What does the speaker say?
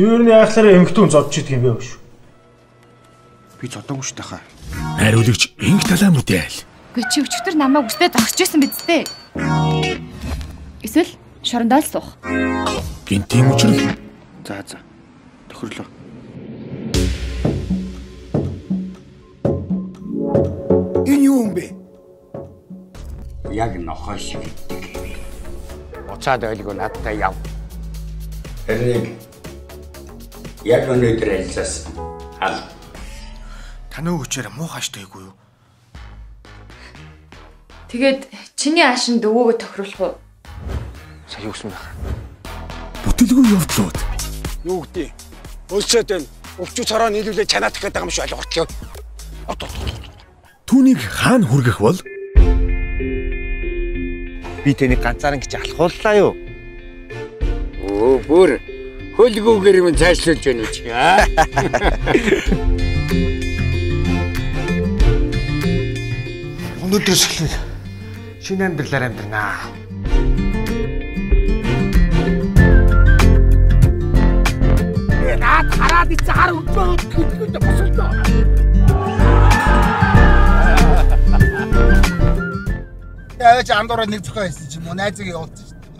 Чи ер нь яахлаараа эмхтэн зодж идэх юм бэ шүү. Би зодоогүй шүү дээ хаа. Найруулагч Инх Талаа Мүдээл. Гүй чи өчигдөр намайг үстэй зогсож байсан биз дээ. Эсвэл шорондоо л суух. Гинтийн учрал. За за. Тохирлоо. Энэ юу юм бэ? Яг нохой шиг иддэг юм. Буцаад байлгүй надтай яв. Тэрнийг яг өнөөдөр альцаасан. Ал. Таны хүчээр муу хааштай үгүй юу? Тэгээд чиний аашинд өвөөгөө тохируулах уу? Сая юу гэсэн бэ? Бүтэлгүй явдлууд. Юу гэдэг? Өлсөд байна. Өвчүү цороо нийлүүлээ чанаадах гэдэг юм шиг аль гуртлаа. От от. Түүнийг хаана хүргэх бол? Би тэнийг ганцааран гэж алхууллаа юу? Өө бүр хөлгүүгээр юм цаашлуулж байна уу чи аа? Өнөөдрөөс эхлээд шинэ амьдралаар амьдрнаа. Наад хараад ицээ хар өглөө хөдөлгөөд босолдоо. Яаж андуураа нэг зохион хийсэн чи мó найзыг явуулсан шүү дээ.